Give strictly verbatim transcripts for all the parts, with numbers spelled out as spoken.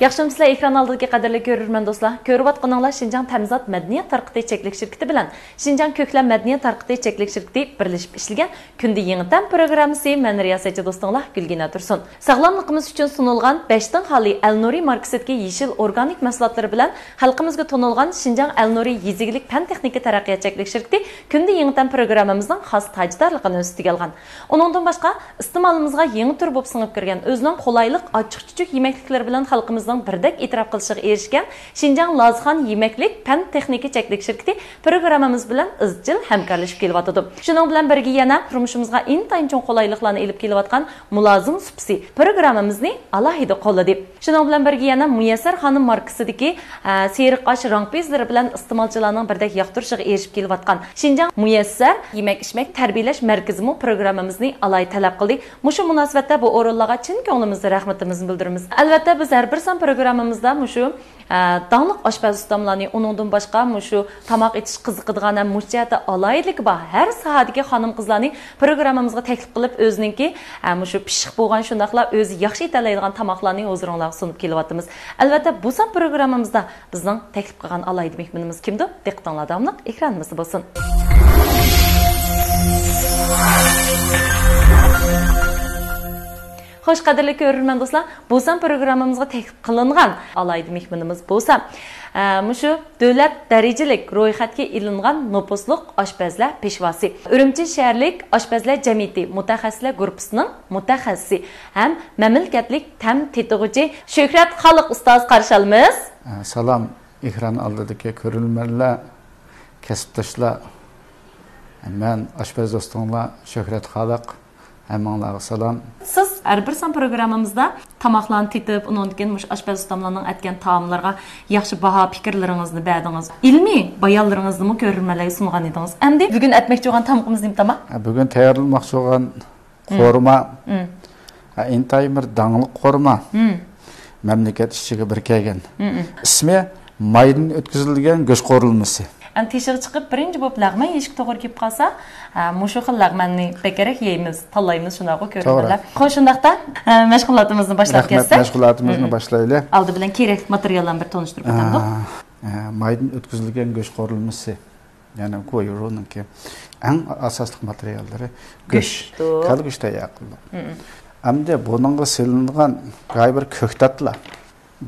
ياخشىمۇسىلەر، ئېكران ئالدىدىكى قەدىرلىك كۆرۈرمەن دوستلار؟ كۆرۈۋاتقىنىڭلار شىنجاڭ تەمىزات مەدەنىيەت تارقىتىش چەكلىك شىركىتى بىلەن شىنجاڭ كۆكلەم مەدەنىيەت تارقىتىش چەكلىك شىركىتى بىرلىشىپ ئىشلىگەن كۈندە يېڭى تەم پروگراممىسى. مەن رىياسەتچى دوستۇڭلار گۈلگىنە تۇرسۇن. ساغلاملىقىمىز ئۈچۈن سۇنۇلغان بەشتىن خالىي ئەلنۇرى ماركىسىدىكى يېشىل ئورگانىك مەھسۇلاتلىرى بىلەن خەلقىمىزگە تونۇلغان شىنجاڭ ئەلنۇرى يېزا ئىگىلىك پەن تېخنىكا تەرەققىيات چەكلىك شىركىتى كۈندە يېڭى تەم پروگراممىمىزنىڭ خاس تاجدارلىقىنى ئۈستىگە ئالغان. ئۇنىڭدىن باشقا، ئىستېمالىمىزغا يېڭى تۈر بولۇپ سىڭىپ كىرگەن، ئۆزىنىڭ قولايلىق ئاچچىق-چۈچۈك يېمەكلىكلىرى بىلەن خەلقىمىزنىڭ بىردەك ئېتىراپ قىلىشىغا ئېرىشكەن شىنجاڭ لازخان يېمەكلىك پەن تېخنىكا چەكلىك شىركىتى پروگراممىمىز بىلەن ئىزچىل ھەمكارلىشىپ كېلىۋاتىدۇ. شۇنىڭ بىلەن بىرگە يەنە تۇرمۇشىمىزغا ئىنتايىن چوڭ قولايلىقلارنى ئېلىپ كېلىۋاتقان مۇلازىم سۇپىسى پروگراممىمىزنى ئالاھىدە قوللىدى. شۇنىڭ بىلەن بىرگە يەنە مۇيەسسەر خانىم ماركىسىدىكى، ئە، سېرىق ئاش رەڭ پېزلىرى بىلەن ئىستېمالچىلارنىڭ بىردەك ياقتۇرۇشىغا ئېرىشىپ كېلىۋاتقان شىنجاڭ مۇيەسسەر يېمەك-ئىچمەك تەربىيەلەش مەركىزىمۇ پروگراممىمىزنى ئالاھىدە تەلەپ قىلدى. مۇشۇ مۇناسىۋەتتە بۇ ئورۇنلارغا چىن كۆڭلىمىزدىن رەھمىتىمىزنى بىلدۈرىمىز. ئەلۋەتتە، بىز ھەر بىر سان پروگراممىمىزدا مۇشۇ، ئە، داڭلىق ئاشپەز ئۇستاملارنى، ئۇنىڭدىن باشقا مۇشۇ تاماق ئېتىش قىزىقىدىغان ھەم مۇشۇ جەھەتتە ئالاھىدىلىكى بار ھەر ساھەدىكى خانىم-قىزلارنى پروگراممىمىزغا تەكلىپ قىلىپ، ئۆزىنىڭكى، ئە، مۇشۇ پىششىق بولغان، شۇنداقلا ئۆزى ياخشى ئېتەلەيدىغان تاماقلارنى ھۇزۇرۇڭلارغا سۇنۇپ كېلىۋاتىمىز. ئەلۋەتتە، بۇ سان پروگراممىمىزدا بىزنىڭ تەكلىپ قىلغان ئالاھىدە مېھمىنىمىز كىمدۇ؟ دىققىتىڭلار داۋاملىق ئېكرانىمىزدا بولسۇن. خوش، قەدىرلىك كۆرۈرمەن دوستلار، بۇ سان پروگراممىمىزغا تەكلىپ قىلىنغان ئالاھىدە مېھمىنىمىز بولسا، ئە، مۇشۇ دۆلەت دەرىجىلىك رويخەتكە ئېلىنغان نوپۇسلۇق ئاشپەزلەر پېشۋاسى، ئۈرۈمچى شەھەرلىك ئاشپەزلەر جەمئىيىتى مۇتەخەسسىسلەر گۇرۇپپىسىنىڭ مۇتەخەسسىسى ھەم مەملىكەتلىك تەم تېتىغۇچى شۆھرەت خالىق ئۇستاز قارشى ئالىمىز. سالام، ئېكران ئالدىدىكى كۆرۈرمەنلەر، كەسىپداشلار. مەن ئاشپەز دوستۇڭلار شۆھرەت خالىق. ھەممىڭلارغا سالام. سىز ھەر بىر سان پروگراممىمىزدا تاماقلارنى تېتىپ، ئۇنىڭدىن كېيىن مۇشۇ ئاشپەز ئۇستاملارنىڭ ئەتكەن تائاملىرىغا ياخشى باھا پىكىرلىرىڭىزنى بەردىڭىز. ئىلمىي بايانلىرىڭىزنىمۇ كۆرۈرمەنلەرگە سۇنغان ئىدىڭىز. ئەمدى بۈگۈن ئەتمەكچى بولغان تامىقىمىز نېمە تاماق؟ ھە، بۈگۈن تەييارلىماقچى بولغان قورۇما. ھە، ئىنتايىن بىر داڭلىق قورۇما. مەملىكەت ئىچىگە بىر كەلگەن. ئىسمى مايدىن ئۆتكۈزۈلگەن گۆش قورۇلمىسى. ئەمدى تېشىغا چىقىپ، بىرىنچى بولۇپ لەغمەن يېيىشكە توغرا كېلىپ قالسا، ھە، مۇشۇ خىل لەغمەننى بەكرەك يەيمىز، تاللايمىز، شۇنداقغۇ كۆرۈرمەنلەر. توغرا. خوش، شۇنداقتا، ھە، مەشغۇلاتىمىزنى باشلاپ رەھمەت، كەتسەك. مەشغۇلاتىمىزنى باشلايلى. ئالدى بىلەن كېرەكلىك ماتېرىياللارنى بىر تونۇشتۇرۇپ ئۆتەمدۇق؟ ھە، مايدىن ئۆتكۈزۈلگەن گۆش قورۇلمىسى. يەنى گۇيرۇنىڭكى ئەڭ ئاساسلىق ماتېرىياللىرى گۆش. گۆش. كالا گۆش تەييار قىلدۇق. ئەمدى بۇنىڭغا سېلىنغان غايە بىر كۆكتاتلار.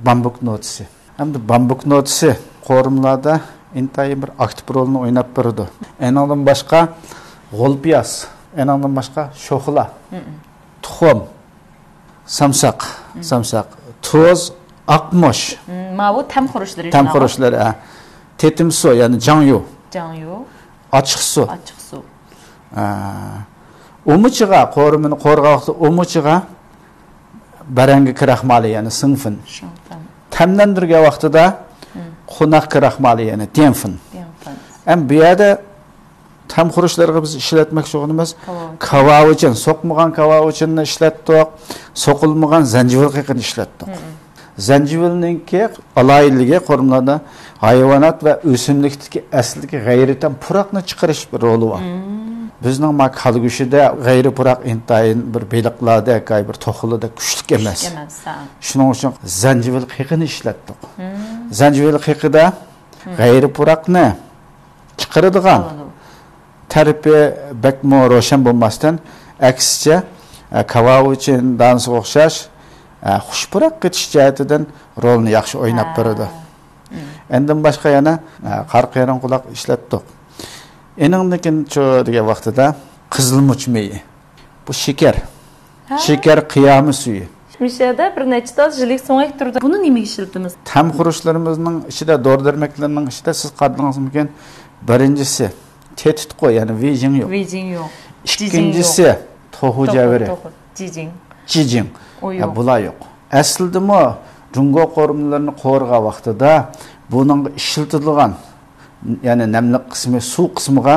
بامبۇك نوتىسى. ئەمدى بامبۇك نوتىسى قورۇمىلاردا ئىنتايىن بىر ئاكتىپ رولنى ئويناپ بېرىدۇ. ئېنىڭدىن باشقا غول پىياز، ئېنىڭدىن باشقا شوخلا، تۇخۇم، سامساق، سامساق، تۇز، ئاقمۇچ. ماۋۇ تەم خۇرۇچلىرى تەم شۇنداقمۇ؟ خۇرۇچلىرى، ھە. تېتىم سۇ، يەنى جاڭيۇ. جاڭيۇ. ئاچچىق سۇ. ئاچچىق سۇ. ھە. ئۇمىچىغا، قورۇمىنى قورۇغان ۋاقتىدا ئۇمىچىغا بەرەڭگە كراخمالى، يەنى سىڭفېن. شىڭفېن. تەملەندۈرگەن ۋاقتىدا قوناق كراخمالى، يەنى ديەنفېن. ديەنفېن. ئەمما بۇ يەردە تەم خۇرۇچلىرىغا بىز ئىشلەتمەكچى بولغىنىمىز كاۋاۋىچىن. كاۋاۋىچىن، سوقمىغان كاۋاۋىچىننى ئىشلەتتۇق، سوقۇلمىغان زەنجىۋىل قېقىنى ئىشلەتتۇق. زەنجىۋىلنىڭكى ئالاھىدىلىكى قورۇمىلاردا ھايۋانات ۋە ئۆسۈملۈكتىكى ئەسلىدىكى غەيرىي تەم پۇراقنى چىقىرىش بىر رولى بار. بىزنىڭ ما كالا گۆشىدە غەيرىي پۇراق ئىنتايىن بىر بېلىقلاردەك، ئاي بىر توخۇلىدەك كۈچلۈك ئەمەس. كۈچلۈك ئەمەس، ھە. شۇنىڭ ئۈچۈن زەنجىۋىل قېقىنى ئىشلەتتۇق. زەنجىۋىل قېقىدا غەيرىي پۇراقنى چىقىرىدىغان، تەرىپى بەكمۇ روشەن بولماستىن، ئەكسىچە، ئە، كاۋاۋىچىن دانىسىغا ئوخشاش، ئە، خۇش پۇراق قېتىش جەھەتتىن رولىنى ياخشى ئويناپ بېرىدۇ. ئەندىن باشقا يەنە، ئە، قارا قېرىڭ قۇلاق ئىشلەتتۇق. ئېنىڭدىن كېيىن شۇ دېگەن ۋاقتىدا قىزىلمۇچ مېيى. بۇ شېكەر. شېكەر قىيامى سۈيى. مۇشۇ يەردە بىر نەچچە تال ژىلىك سۆڭەك تۇرىدۇ. بۇنى نېمىگە ئىشلىتىمىز؟ تەم خۇرۇچلىرىمىزنىڭ ئىچىدە، دورا دەرمەكلىرىنىڭ ئىچىدە سىز قارىدىڭىز مۇمكىن، بىرىنچىسى تېتىتقۇ، يەنى ۋېيجىڭ يوق. ۋېيجىڭ يوق. ئىككىنچىسى توخۇ جەۋىرى. توخۇ، جىجىڭ. جىجىڭ. ئۇ يوق. بۇلار يوق. ئەسلىدىمۇ جۇڭگو قورۇمىلىرىنى قورۇغان ۋاقتىدا بۇنىڭغا ئىشلىتىدىغان، يەنى نەملىك قىسمى، سۇ قىسمىغا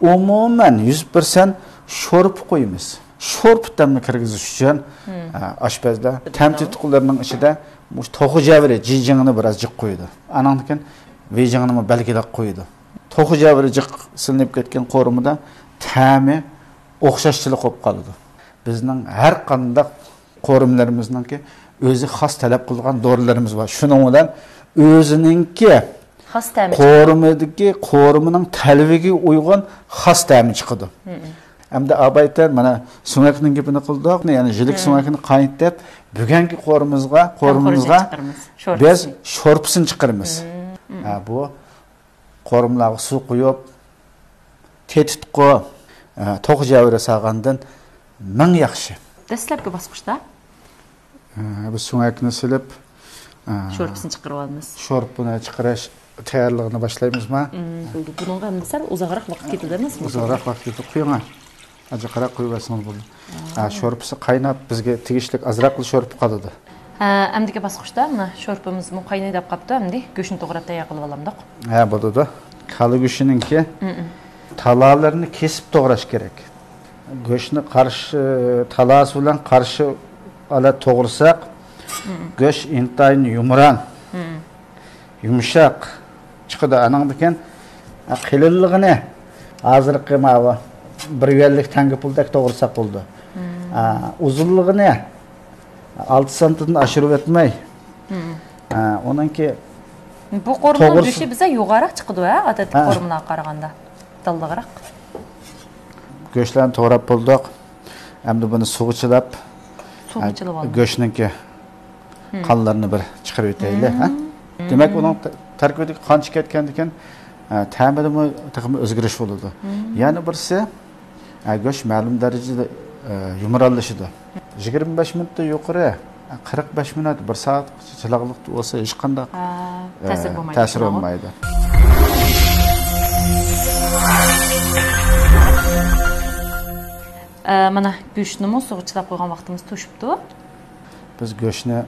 ئومۇمەن يۈز پىرسەنت شورپا قۇيىمىز. شورپا تەمنى كىرگۈزۈش ئۈچۈن، ئە، ئاشپەزلەر تەم تېتىتقۇلىرىنىڭ ئىچىدە مۇشۇ توخۇ جەۋرى، جىجىڭنى بىراز جىق قويىدۇ. ئانىڭدىن كېيىن ۋېيجىڭنىمۇ بەلگىلەپ قويىدۇ. توخۇ جەۋرى جىق سېلىنىپ كەتكەن قورۇمىدا تەمى ئوخشاشچىلىق بولۇپ قالىدۇ. بىزنىڭ ھەر قانداق قورۇمىلىرىمىزنىڭكى ئۆزى خاس تەلەپ قىلغان دورىلىرىمىز بار. شۇنىڭ بىلەن ئۆزىنىڭكى خاس تەمى چىقىدۇ. قورۇمىدىكى، قورۇمىنىڭ تەلىپىگە ئۇيغۇن خاس تەمى چىقىدۇ. ئەمدى ئابايتەن، مانا، سۆڭەكنىڭ گېپىنى قىلدۇق، يەنى ژىلىك سۆڭەكنى قاينىتىپ، بۈگۈنكى قورۇمىمىزغا، قورۇمىمىزغا چىقىرىمىز، بىز شورپىسىنى چىقىرىمىز. ھە، بۇ قورۇمىلارغا سۇ قۇيۇپ، تېتىتقۇ، ئە، توخۇ جەۋھىرى سالغاندىن مىڭ ياخشى. دەسلەپكى باسقۇچتا ئە، بىز سۆڭەكنى سېلىپ، ئە، شورپىسىنى چىقىرىۋالىمىز. شورپىنى چىقىرىش تەييارلىقىنى باشلايمىزما؟ بولدى. بۇنىڭغا ئەمدى سەل ئۇزاقراق ۋاقىت كېتىدۇ ئەمەسمۇ؟ ئۇزاقراق ۋاقىت كېتىدۇ. قۇيۇڭ، ھە. ئاجىقراق قۇيۇۋەرسىڭىز بولدى. ھە، شورپىسى قايناپ، بىزگە تېگىشلىك ئازراقلا شورپا قالىدۇ. ھە، ئەمدىكى باسقۇچتا مانا شورپىمىزمۇ قايناي دەپ قاپتۇ. ئەمدى گۆشنى توغراپ تەييار قىلىۋالامدۇق. ھە، بولىدۇ. كالا گۆشىنىڭكى تالالىرىنى كېسىپ توغراش كېرەك. گۆشنى قارشى، تالاسى بىلەن قارشى ئالا توغرىساق، گۆش ئىنتايىن يۇمران، يۇمشاق چىقىدۇ. ئانىڭدىن كېيىن، ھە، قېلىنلىقىنى ھازىرقى ماۋۇ بىر يۈەنلىك تەڭگە پۇلدەك توغرىساق بولىدۇ. ھە، ئۇزۇنلۇقىنى ئالتە سانتىمدىن ئاشۇرۇپ ئۆتمەي. ھە، ئۇنىڭكى بۇ قورۇمىنىڭ توغرىسى گۆشى بىزدە يوغانراق چىقىدۇ، ھە، ئادەتتىكى قورۇمىلارغا قارىغاندا. دالدىغىراق. گۆشلەرنى توغراپ بولدۇق. ئەمدى بۇنى سۇغا چىلاپ، سۇغا ھە، چىلىۋالدىم. گۆشنىڭكى قانلىرىنى بىر چىقىرىپ ئۆتەيلى، ھە؟ دېمەك، ئۇنىڭ تە-، تەركىبىدىكى قان چىقىپ كەتكەندىن كېيىن، ھە، تەمىدىمۇ تېخىمۇ ئۆزگىرىش بولىدۇ. يەنە بىرسى، ھە، گۆش مەلۇم دەرىجىدە، ئە، يۇمرانلىشىدۇ. يىگىرمە بەش مىنۇتتىن يۇقىرى، قىرىق بەش مىنۇت، بىر سائەتقىچە چىلاقلىقتا بولسا، ھېچقانداق، ھە، ئە، تەسىر بولمايدۇ، تەسىر بولمايدۇ. ئە، مانا، گۆشنىمۇ سۇغا چىلاپ قويغان ۋاقتىمىز توشۇپتۇ. بىز گۆشنى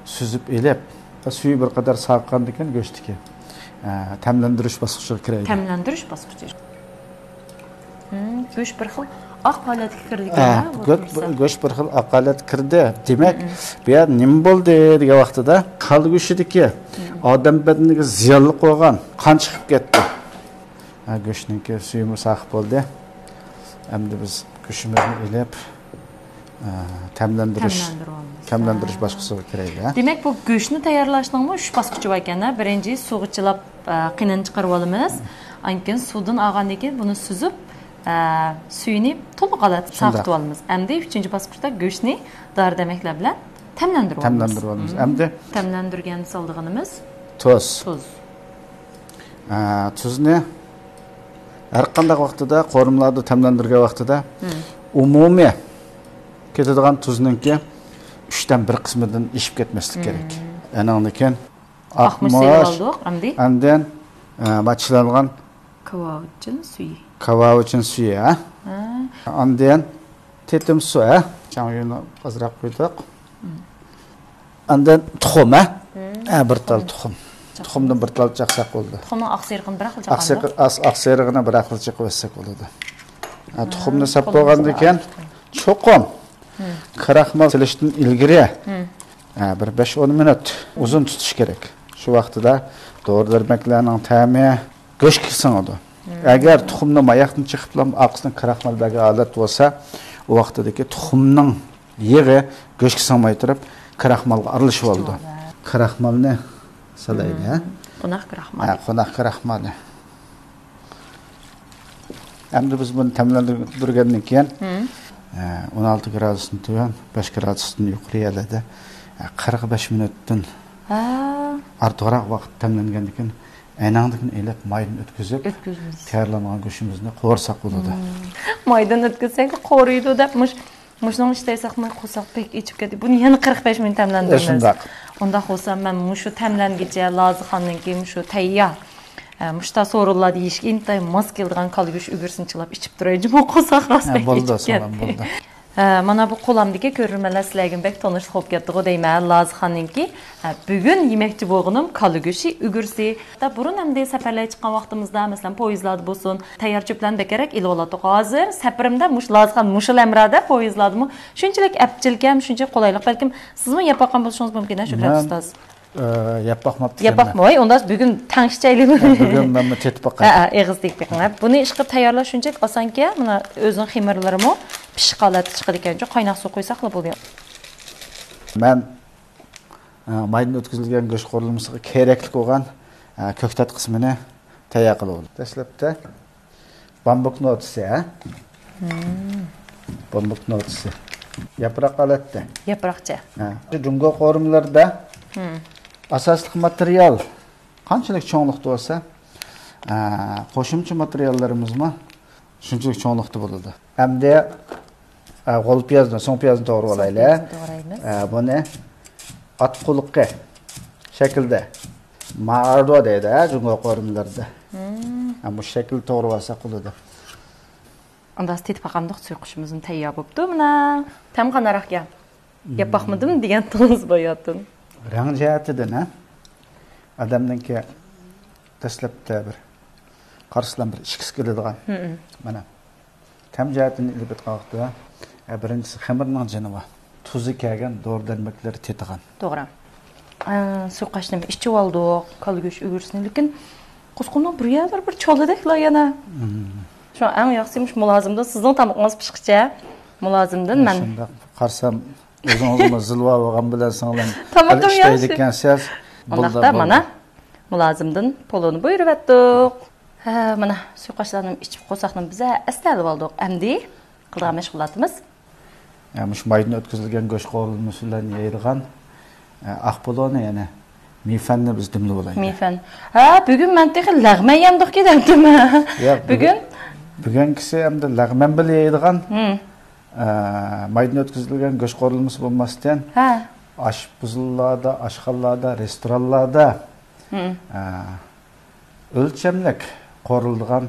سۈزۈپ ئېلىپ، سۈيى بىر قەدەر سارقاندىن كېيىن گۆشتىكى، ئە، تەملەندۈرۈش باسقۇچىغا كىرەيلى. تەملەندۈرۈش باسقۇچى. ھىم، گۆش بىر خىل ئاق ھالەتكە كىردىكەن، ھە، ھە، بۇ گۆ-، تۇرسا. گۆش بىر خىل ئاق ھالەتكە كىردى. دېمەك، بۇ يەردە نېمە بولدى دېگەن ۋاقتىدا، كالا گۆشىدىكى ئادەم بەدىنىگە زىيانلىق بولغان قان چىقىپ كەتتى. ھە، گۆشنىڭكى سۈيىمۇ ساقىت بولدى. ئەمدى بىز گۆشىمىزنى ئېلىپ، ئە، تەملەندۈرۈش، تەملەندۈرۈۋالىمىز. تەملەندۈرۈش ھە. باسقۇچىغا كىرەيلى، ھە. دېمەك، بۇ گۆشنى تەييارلاشنىڭمۇ ئۈچ باسقۇچى بار ئىكەن، ھە. بىرىنچى، سۇغا چىلاپ، ئە، قېنىنى چىقىرىۋالىمىز. ئاندىن كېيىن سۇدىن ئالغاندىن كېيىن بۇنى سۈزۈپ، ئە، سۈيىنى تولۇق ھالەتتە شۇنداق. ساقىتىۋالىمىز. ئەمدى ئۈچىنچى باسقۇچتا گۆشنى دارى دەرمەكلەر بىلەن تەملەندۈرۈۋالىمىز. تەملەندۈرۈۋالىمىز. مم. ئەمدى تەملەندۈرگەندە سالىدىغىنىمىز تۇز. تۇز. ئە، تۇزنى ھەر قانداق ۋاقتىدا، قورۇمىلاردا تەملەندۈرگەن ۋاقتىدا مم. ئومۇمىي كېتىدىغان تۇزنىڭكى ئۈچتىن بىر قىسمىدىن ئېشىپ كەتمەسلىك مم. كېرەك. ئانىڭدىن كېيىن ئاقمۇچ ئاقمۇچ، سېلىۋالدۇق، ئەمدى. ئاندىن، ئە، ماچىلانغان كاۋاۋىچىن سۈيى. كاۋاۋىچىن سۈيى، ھە؟ ھە. ئاندىن تېتىم سۇ، ھە؟ چاڭيۈنى ئازراق قۇيدۇق. مم. ئاندىن تۇخۇم، ھە؟ مم. ھە، بىر تال تۇخۇم. تۇخۇم. تۇخۇمدىن بىر تال چاقساق بولدى. تۇخۇمنىڭ ئاق سېرىقىنى بىر خىل ئاق سېرىق-، چاقامدۇ؟ ئاس-، ئاق سېرىقىنى بىر خىل چېقىۋەتسەك بولىدۇ. ھە، ھە، تۇخۇمنى ساپ قولىمىزدا بولغاندىن كېيىن ئاق تۇخۇم. چوقۇم مم. كراخمال سېلىشتىن ئىلگىرى، مم. ھە، بىر بەش ئون مىنۇت ئۇزۇن تۇتۇش كېرەك. شۇ ۋاقتىدا دورا دەرمەكلەرنىڭ تەمى گۆشكە سىڭىدۇ. مم. ئەگەر تۇخۇمنى ماياقتىن چىقىپلا ئارقىسىدىن كراخمال بەرگەن ھالەت بولسا، ئۇ ۋاقتىدىكى تۇخۇمنىڭ يېغى گۆشكە سىڭماي تۇرۇپ، كراخمالغا ئارىلىشىۋالىدۇ. كراخمالنى سالايلى، ھە؟ مم. قوناق كراخمالى. ھە، قوناق كراخمالى. ئەمدى بىز بۇنى تەملەندۈرگەندىن كېيىن، مم. ئە، ئون ئالتە گرادۇستىن تۆۋەن، بەش گرادۇستىن يۇقىرى يەرلەردە، ئە، قىرىق بەش مىنۇتتىن ھە. ئارتۇقراق ۋاقىت تەملەنگەندىن كېيىن، ئەينەڭدىن ئېلىپ مايدىن ئۆتكۈزۈپ، ئۆتكۈزىمىز. تەييارلانغان گۆشىمىزنى قورۇساق بولىدۇ. مم. مايدىن ئۆتكۈزسەك قورۇيدۇ دەپ، مۇش-، مۇشۇنىڭ ئىچىدە يەسەك ماي قورساق بەك ئېچىپ كەتتى. بۇنى يەنە قىرىق بەش مىنۇت تەملەندۈرىمىز. شۇنداق. ئۇنداق بولسا، مەن مۇشۇ تەملەنگىچە لازىخاننىڭكى مۇشۇ تەييار، ئە، مۇشتا سورۇنلاردا يېيىشكە ئىنتايىن ماس كېلىدىغان كالا گۆش ئۈگرىسىنى چىلاپ ئىچىپ تۇراي. جۇمۇ قورساق راست ھە، بەك بولىدۇ، ئېچىپ ساغلام كەتتى. بولىدۇ. ھە، مانا بۇ قولامدىكى كۆرۈرمەنلەر سىلەرگىمۇ بەك تونۇشلۇق بولۇپ كەتتىغۇ دەيمەن، لازىخاننىڭكى. ھە، بۈگۈن يېمەكچى بولغىنىم كالا گۆشى ئۈگرىسى. ھەتتا بۇرۇن ئەمدى سەپەرلەرگە چىققان ۋاقتىمىزدا، مەسىلەن، پويىزلاردا بولسۇن، تەييار چۆپلەرنى بەكرەك ئېلىۋالاتتۇق. ھازىر سەپىرىمدە مۇشۇ لازىخان مۇشۇ ھەمراھدا پويىزلاردىمۇ شۇنچىلىك ئەپچىلكەن، شۇنچىلىك قولايلىق. بەلكىم سىزمۇ يەپ باققان بولۇشىڭىز مۇمكىن، ھە، شۆھرەت مەن، ئۇستاز؟ ئە، يەپ باقماپتىكەنمەن. يەپ باقمىغاي، ئۇنداق بۈگۈن تەڭشىچەيلى. ھە، بۈگۈن مەنمۇ تېتىپ باقاي. ھە، ھە، ئېغىز تېگىپ بېقىڭ. بۇنى ئىشقىلىپ تەييارلاش شۇنچىلىك ئاسانكى، مانا ئۆزىنىڭ خېمىرلىرىمۇ پىششىق ھالەتتە چىقىدىكەن. قايناق سۇ قۇيساقلا بولدى. مەن، ئە، مايدىن ئۆتكۈزۈلگەن گۆش قورۇلمىسىغا كېرەكلىك بولغان، ئە، كۆكتات قىسمىنى تەييار قىلىۋالدىم. دەسلەپتە بامبۇك نوتىسى، ھە؟ بامبۇك نوتىسى. ياپراق ھالەتتە. ياپراقچە. ھە. جۇڭگو قورۇمىلىرىدا ئاساسلىق ماتېرىيال قانچىلىك چوڭلۇقتا بولسا، ئە، قوشۇمچە ماتېرىياللىرىمىزمۇ شۇنچىلىك چوڭلۇقتا بولىدۇ. ئەمدى، ئە، غول پىيازنى، سۇڭ پىيازنى توغرىۋالايلى. سۇڭ پىيازنى توغرايمىز. ئە، بۇنى ئات قۇلىقى شەكلىدە، مائاردۇ دەيدۇ، ھە، جۇڭگو قورۇمىلىرىدا. ھە، مۇشۇ شەكىلدە توغرىۋالساق بولىدۇ. ئانداق تېتىپ باقامدۇق، سۇيۇقۇشىمىزمۇ تەييار بوپتۇ، مانا. تەم قانداقراق ئىكەن؟ يەپ باقمىدىم دېگەنتىڭىز باياتىن. رەڭ جەھەتتىن، ھە؟ ئادەمنىڭكى دەسلەپتە بىر قارىسىلا بىر ئىچكۈسى كېلىدىغان. مانا. تەم جەھەتتىن ئېلىپ ئېيتقان ۋاقىتتا، ئە، بىرىنچىسى خېمىرنىڭ جېنى بار. تۇزى كەلگەن دورا دەرمەكلىرى تېتىغان. توغرا. ئە، سۇيۇقئاشنى ئىچىۋالدۇق، كالا گۆش ئۈگرىسىنى. لېكىن قۇسقۇمنىڭ بىر يەرلىرى بىر چالىدەكلا يەنە. شۇڭا ئەڭ ياخشىسى مۇشۇ مۇلازىمدىن سىزنىڭ تامىقىڭىز پىشقىچە مۇلازىمدىن مەن. شۇنداق قارىسام، ئۆزىڭىزمۇ زىلۋا بولغان بىلەن سىڭلىم. تامىقىم ياخشى. ئىشلەيدىكەنسىز. ئۇنداقتا مانا مۇلازىمدىن پولۇنى بۇيرۇۋەتتۇق. ھە، مانا، سۇيۇقئاشلارنى ئىچىپ، قورساقنى بىزە ئەستە ئېلىۋالدۇق. ئەمدى قىلىدىغان مەشغۇلاتىمىز. يا، مۇشۇ مايدىن ئۆتكۈزۈلگەن گۆش قورۇلمىسى بىلەن يەيدىغان، ئە، ئاق پولۇنى، يەنى مىفەننى بىز دۈملىۋالايلى. مىفەن. ھە، بۈگۈن مەن تېخى لەغمەن يەمدۇق دەمدىم. يا، بۈگۈن؟ بۈگۈن؟ بۈگۈنكىسى ئەمدى لەغمەن بىلەن يەيدىغان، ئە، مايدىن ئۆتكۈزۈلگەن گۆش قورۇلمىسى بولماستىن، ھە، ئاشپۇزۇللاردا، ئاشخانىلاردا، رېستورانلاردا، ئە، ئۆلچەملىك قورۇلىدىغان،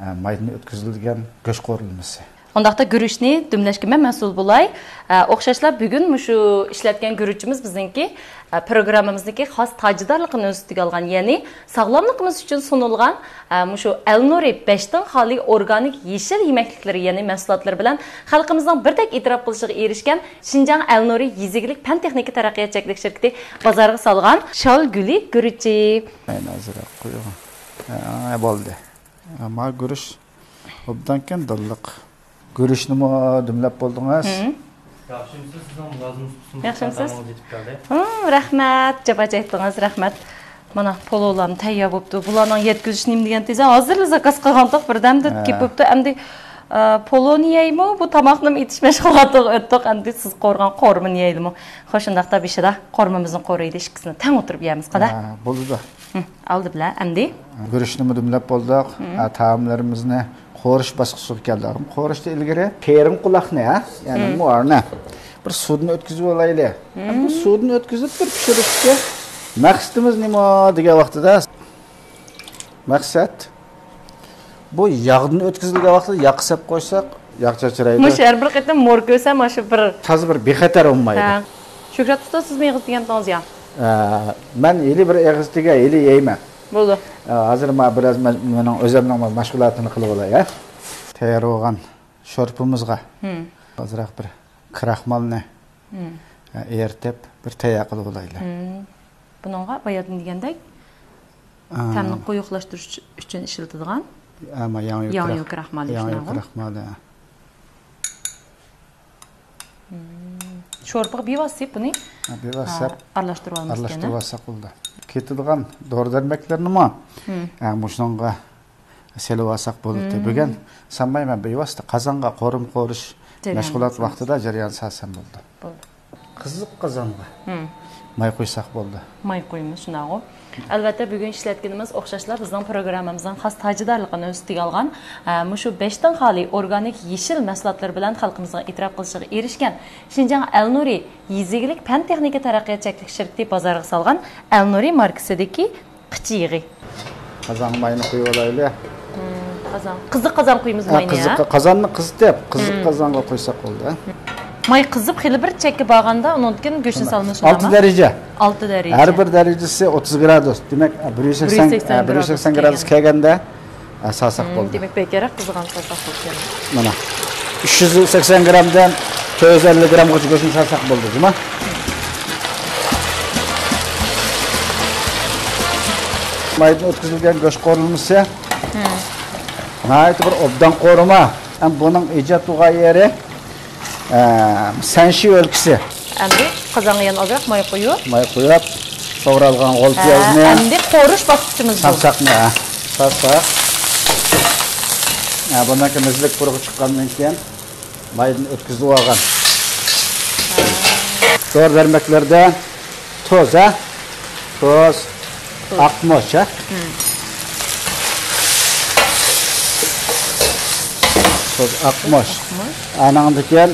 ئە، مايدىن ئۆتكۈزۈلگەن گۆش قورۇلمىسى. ئۇنداقتا گۈرۈچنى دۈملەشكە مەن مەسئۇل بولاي. ئە، ئوخشاشلا بۈگۈن مۇشۇ ئىشلەتكەن گۈرۈچىمىز بىزنىڭكى، ئە، پروگراممىمىزنىڭكى خاس تاجدارلىقىنى ئۆز ئۈستىگە ئالغان، يەنى ساغلاملىقىمىز ئۈچۈن سۇنۇلغان، ئە، مۇشۇ ئەلنۇرى بەشتىن خالىي ئورگانىك يېشىل يېمەكلىكلىرى، يەنى مەھسۇلاتلىرى بىلەن خەلقىمىزنىڭ بىردەك ئېتىراپ قىلىشىغا ئېرىشكەن شىنجاڭ ئەلنۇرى يېزا ئىگىلىك پەن تېخنىكا تەرەققىيات چەكلىك شىركىتى بازارغا سالغان شال گۈلى گۈرۈچى. مەن ئازراق قويۇڭ. ھە، بولدى. ما گۈرۈچ ئوبدانكەن دانلىق. گۈرۈچنىمۇ دۈملەپ بولدىڭىز. ياخشىمۇسىز، سىزنىڭ مۇلازىمىڭىز قۇسۇم ياخشىمۇسىز؟ يېتىپ كەلدى. ھىم، رەھمەت، جاپا چەكتىڭىز، رەھمەت. مانا، پولۇلام تەييار بوپتۇ. بۇلارنىڭ يەتكۈزۈش نېمە دېگەن تېزە، ھازىرلا زاكاز قىلغانتۇق، بىردەمدە كېلىپ بوپتۇ. ئەمدى، ئە، پولۇنى يەيمۇ، بۇ تاماقنىمۇ ئېتىش مەشغۇلاتىغا ئۆتتۇق. ئەمدى سىز قورغان قورۇمىنى يەيلىمۇ؟ خوش، شۇنداقتا بېشىدا قورۇمىمىزنى قورۇيلى، ئىككىسىنى تەڭ ئولتۇرۇپ يەيمىز، قادا؟ ھە، بولىدۇ. ھىم، ئالدى بىلەن ئەمدى. گۈرۈچنىمۇ دۈملەپ بولدۇق. ھە، تائاملىرىمىزنى قورۇش باسقۇچىغا كەلدۇق. قورۇشتا ئىلگىرى تېرىڭ قۇلاقنى، ھە، يەنى مۇ ئارنى بىر سۇدىن ئۆتكۈزۈپ ئالايلى. بۇ سۇدىن ئۆتكۈزۈپ بىر پىشۇرۇشتىكى مەقسىتىمىز نېمە دېگەن ۋاقتىدا، مەقسەت بۇ ياغدىن ئۆتكۈزۈلگەن ۋاقتىدا ياغقا سەپ قويساق، ياغ چاچرايدۇ. مۇشۇ ھەر بىر قېتىم مور كۆرسەم، مانا شۇ بىر تازا بىر بىخەتەر بولمايدۇ. ھە. شۆھرەت ئۇستاز، سىزمۇ ئېغىز دېگەنتىڭىز يا؟ ئە، مەن ھېلى بىر ئېغىز دېگەن، ھېلى يەيمەن. بولدى. ئە، ھازىر ما بىراز مە-، مېنىڭ ئۆزۈمنىڭ مەشغۇلاتىنى قىلىپ ئالاي، ھە. تەييار بولغان شورپىمىزغا ئازراق بىر كراخمالنى، ئە، ئېرىتىپ، بىر تەييار قىلىپ ئالايلى. بۇنىڭغا باياتىن دېگەندەك، ئا، تەمنى قويۇقلاشتۇرۇش ئۈچۈن ئىشلىتىدىغان ئەمما ياڭيۇ ياڭيۇ كراخ-، كراخمالى ياڭيۇ شۇنداقغۇ؟ كراخمالى. شورپىغا بىۋاسىتە بۇنى، ھە، بىۋاسىتە ئا، ئارىلاشتۇرۇۋالىمىز ئارىلاشتۇرۇۋالساق بولدى. كېتىدىغان دورا دەرمەكلىرىنىمۇ، ھە، مۇشۇنىڭغا سېلىۋالساق بولدى. بۈگۈن سالمايمەن، بىۋاسىتە قازانغا قورۇم قورۇش مەشغۇلات ۋاقتىدا جەريان سالسام بولدى. بولدى. قىزىق قازانغا ماي قۇيساق بولدى. ماي قۇيىمىز، شۇنداقغۇ. ئەلۋەتتە، بۈگۈن ئىشلەتكىنىمىز ئوخشاشلا بىزنىڭ پروگراممىمىزنىڭ خاس تاجىدارلىقىنى ئۆز ئۈستىگە ئالغان، ئە، مۇشۇ بەشتىن خالىي ئورگانىك يېشىل مەھسۇلاتلىرى بىلەن خەلقىمىزنىڭ ئېتىراپ قىلىشىغا ئېرىشكەن شىنجاڭ ئەلنۇرى يېزا ئىگىلىك پەن تېخنىكا تەرەققىيات چەكلىك شىركىتى بازارغا سالغان ئەلنۇرى ماركىسىدىكى قىچا يېغى. قازانغا ماينى قۇيۇۋالايلى. قازان. قىزىق قازان قۇيىمىز ماينى، قىزىق ھە؟ قازاننى قىزىتىپ، قىزىق قازانغا قۇيساق بولدى. ماي قىزىپ خېلى بىر چەككە بارغاندا، ئۇنىڭدىن كېيىن گۆشنى سالىمىز، ئالتە دەرىجە. ئالتە دەرىجە. ھەر بىر دەرىجىسى ئوتتۇز گرادۇس. دېمەك، بىر يۈز سەكسەن، بىر يۈز سەكسەن گرادۇس كەلگەندە، ئە، سالساق بولدى. دېمەك، بەكرەك قىزىغان سالساق بولىدىكەن. مانا، ئۈچ يۈز سەكسەن گرامدىن تۆت يۈز ئەللىك گرامغىچە گۆشنى سالساق بولدى، جۇما. مايدىن ئۆتكۈزۈلگەن گۆش قورۇلمىسى. ناھايىتى بىر ئوبدان قورۇما. ھەم بۇنىڭ ئىجاد قىلغان يېرى، ئە، سەنشى ئۆلكىسى. ئەمدى قازانغا يەنە ئازراق ماي قويۇپ. ماي قويۇپ، توغرالغان غول ھە، پىيازنى، ئەمدى قورۇش باسقۇچىمىز بۇ. سارساقنى، ھە، سارساق. ھە، بۇندىن كېيىن مېزىلىك پۇرىقى چىققاندىن كېيىن مايدىن ئۆتكۈزۈپ ئالغان. دورا بەرمەكلەردە تۇز، ھە؟ تۇز، تۇز. ئاقمۇچ، ھە؟ مم. تۇز، ئاقمۇچ. ئاقمۇچ. ئانىڭدىن كېيىن،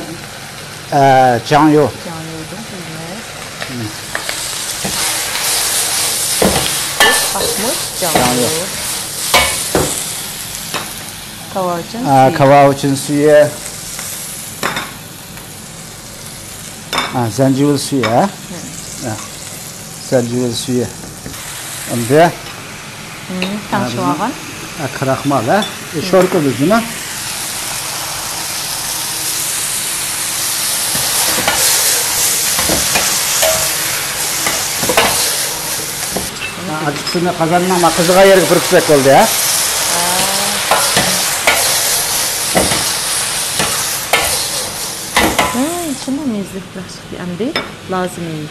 ئە، جاڭيۇ. جاڭيۇدىن قىلىمىز. مم. تۇز، ئاقمۇچ، جاڭيۇ. جاڭيۇ. كاۋاۋىچىن ئە، سۈيى. كاۋاۋىچىن سۈيى. ھە، زەنجىۋىل سۈيى، ھە؟ ھە. زەنجىۋىل سۈيى. ئەمدى، ھە، تەڭشىۋالغان. ھە، كراخمال، ھە؟ ئە، شورپا بىزنىڭ. ھە، ئاچچىقسۇنى قازاننىڭ قىزىغان يېرىگە پۈركۈسەك بولدى، ھە؟ ھە، شۇنداق مېزىلىك ياخشى. ئەمدى لازىمى.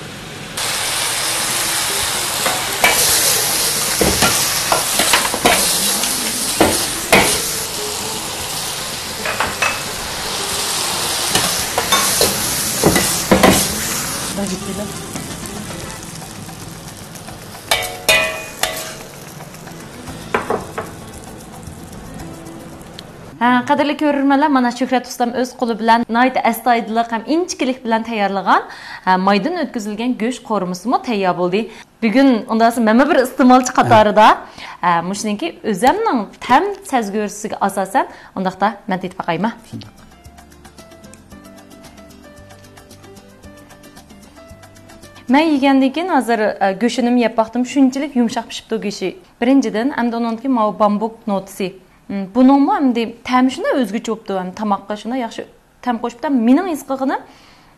ھە، قەدىرلىك كۆرۈرمەنلەر، مانا شۆھرەت ئۇستام ئۆز قولى بىلەن ناھايىتى ئەستايىدىللىق ھەم ئىنچىكىلىك بىلەن تەييارلىغان، ھە، مايدىن ئۆتكۈزۈلگەن گۆش قورۇمىسىمۇ تەييار بولدى. بۈگۈن ئۇنداق دېسە مەنمۇ بىر ئىستېمالچى ھە. قاتارىدا، ھە، مۇشۇنىڭكى ئۆزەمنىڭ تەم سەزگۈسىگە ئاساسەن، ئۇنداقتا مەن تېتىپ باقايمۇ؟ شۇنداق. مەن يېگەندىن كېيىن ھازىر، ئە، گۆشىنىمۇ يەپ باقتىم، شۇنچىلىك يۇمشاق پىشىپتۇ گۆشى. بىرىنچىدىن، ئەمدى ئۇنىڭدىكى ماۋۇ بامبۇك نوتىسى. م، بۇنىڭمۇ ئەمدى تەمى شۇنداق ئۆزگىچە بوپتۇ، ھەم تاماققا شۇنداق ياخشى تەم قوشۇپتۇ. مېنىڭ ھېس قىلغىنىم،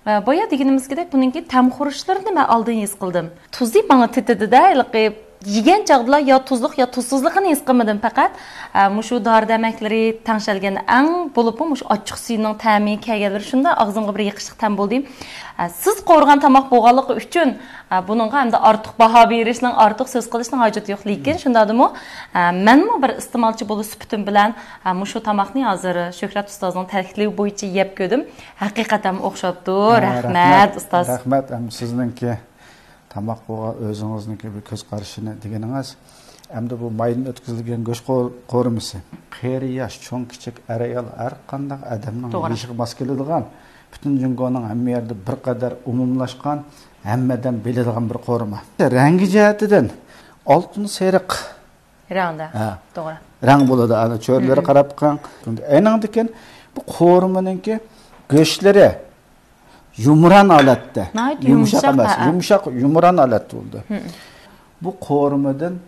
ئە، بايا دېگىنىمىزدەك، بۇنىڭكى تەم خۇرۇچلىرىنى مەن ئالدىن ھېس قىلدىم. تۇزى ماڭا تېتىدىدە، ھېلىقى يېگەن چاغدىلا يا تۇزلۇق، يا تۇزسىزلىقىنى ھېس قىلمىدىم پەقەت. ئە، مۇشۇ دارى دەرمەكلىرى تەڭشەلگەن ئەڭ، بولۇپمۇ مۇشۇ ئاچچىق سۈيىنىڭ تەمى كەلگەنلىرى شۇنداق ئاغزىمغا بىر يېقىشلىق تەم بولدى. ئە، سىز قورۇغان تاماق بولغانلىقى ئۈچۈن، ئە، بۇنىڭغا ئەمدى ئارتۇق باھا بېرىشنىڭ، ئارتۇق سۆز قىلىشنىڭ ھاجىتى يوق. لېكىن شۇنداقتىمۇ، ئە، مەنمۇ بىر ئىستېمالچى بولۇش سۈپىتىم بىلەن، ئە، مۇشۇ تاماقنى ھازىر شۆھرەت ئۇستازنىڭ تەكلىپى بويىچە يەپ كۆردۈم. ھەقىقەتەن ئوخشاپتۇ. ھە، رەھمەت، رەھمەت، ئۇستاز. رەھمەت. ئەمدى سىزنىڭكى تاماق بولغان ئۆزىڭىزنىڭكى بىر كۆز قارىشىنى دېگىنىڭىز، ئەمدى بۇ مايدىن ئۆتكۈزۈلگەن گۆش قور-، قورۇمىسى. قېرى ياش، چوڭ كىچىك، ئەر ئايال، ھەر قانداق ئادەمنىڭ توغرا. يېشىغا ماس كېلىدىغان، پۈتۈن جۇڭگونىڭ ھەممە يەردە بىر قەدەر ئومۇملاشقان، ھەممە ئادەم بىلىدىغان بىر قورۇما. رەڭگى جەھەتتىن ئالتۇن سېرىق رەڭدە. ھە. توغرا. رەڭ بولىدۇ، ئانا چۆرىلىرى مم. قاراپ بېقىڭ. ئەنىڭدىن كېيىن بۇ قورۇمىنىڭكى گۆشلىرى يۇمران ھالەتتە. ناھايىتى يۇمشاق يۇمشاق، ئەمەس، ھە، ھە. يۇمشاق، يۇمران ھالەتتە بولىدۇ. مم. بۇ قورۇمىدىن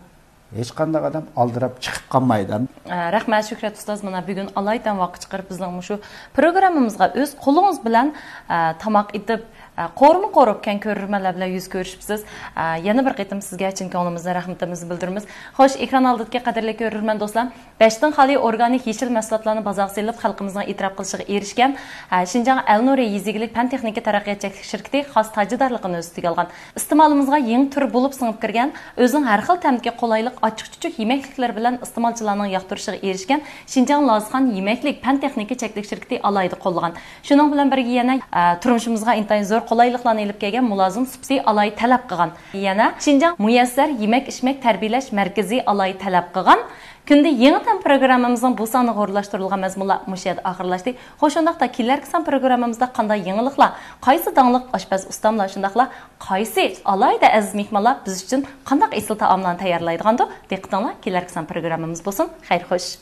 ھېچقانداق ئادەم ئالدىراپ چىقىپ قالمايدۇ. ئە، رەھمەت، شۆھرەت ئۇستاز، مانا بۈگۈن ئالايىتەن ۋاقىت چىقىرىپ بىزنىڭ مۇشۇ پروگراممىمىزغا ئۆز قولىڭىز بىلەن، ئە، تاماق ئېتىپ، ئە، قورۇما قورۇپكەن كۆرۈرمەنلەر بىلەن يۈز كۆرۈشۈپسىز. ئە، يەنە بىر قېتىم سىزگە چىن كۆڭلىمىزدىن رەھمىتىمىزنى بىلدۈرىمىز. خوش، ئېكران ئالدىدىكى قەدىرلىك كۆرۈرمەن دوستلار، بەشتىن خالىي ئورگانىك يېشىل مەھسۇلاتلارنى بازارغا سېلىپ، خەلقىمىزنىڭ ئېتىراپ قىلىشىغا ئېرىشكەن، ئە، شىنجاڭ ئەلنۇرى يېزا ئىگىلىك پەن تېخنىكا تەرەققىيات چەكلىك شىركىتى خاس تاجىدارلىقىنى ئۆز ئۈستىگە ئالغان. ئىستېمالىمىزغا يېڭى تۈر بولۇپ سىڭىپ كىرگەن، ئۆزىنىڭ ھەر خىل تەمدىكى قولايلىق ئاچچىق-چۈچۈك يېمەكلىكلىرى بىلەن ئىستېمالچىلارنىڭ ياقتۇرۇشىغا ئېرىشكەن شىنجاڭ لازخان يېمەكلىك پەن تېخنىكا چەكلىك شىركىتى ئالاھىدە قوللىغان. شۇنىڭ بىلەن بىرگە يەنە، ئە، تۇرمۇشىمىزغا ئىنتايىن زور قولايلىقلارنى ئېلىپ كەلگەن مۇلازىم سۇپىسى ئالاھىدە تەلەپ قىلغان. يەنە شىنجاڭ مۇيەسسەر يېمەك-ئىچمەك تەربىيەلەش مەركىزى ئالاھىدە تەلەپ قىلغان. كۈندە يېڭى تەم پروگراممىمىزنىڭ بۇ سانىغا ئورۇنلاشتۇرۇلغان مەزمۇنلار مۇشۇ يەردە ئاخىرلاشتى. خوش، شۇنداقتا كېلەركى سان پروگراممىمىزدا قانداق يېڭىلىقلار، قايسى داڭلىق ئاشپەز ئۇستاملار، شۇنداقلا قايسى ئالاھىدە ئەزىز مېھمانلار بىز ئۈچۈن قانداق ئېسىل تائاملارنى تەييارلايدىغاندۇ؟ دىققىتىڭلار كېلەركى سان پروگراممىمىز بولسۇن. خەير خوش.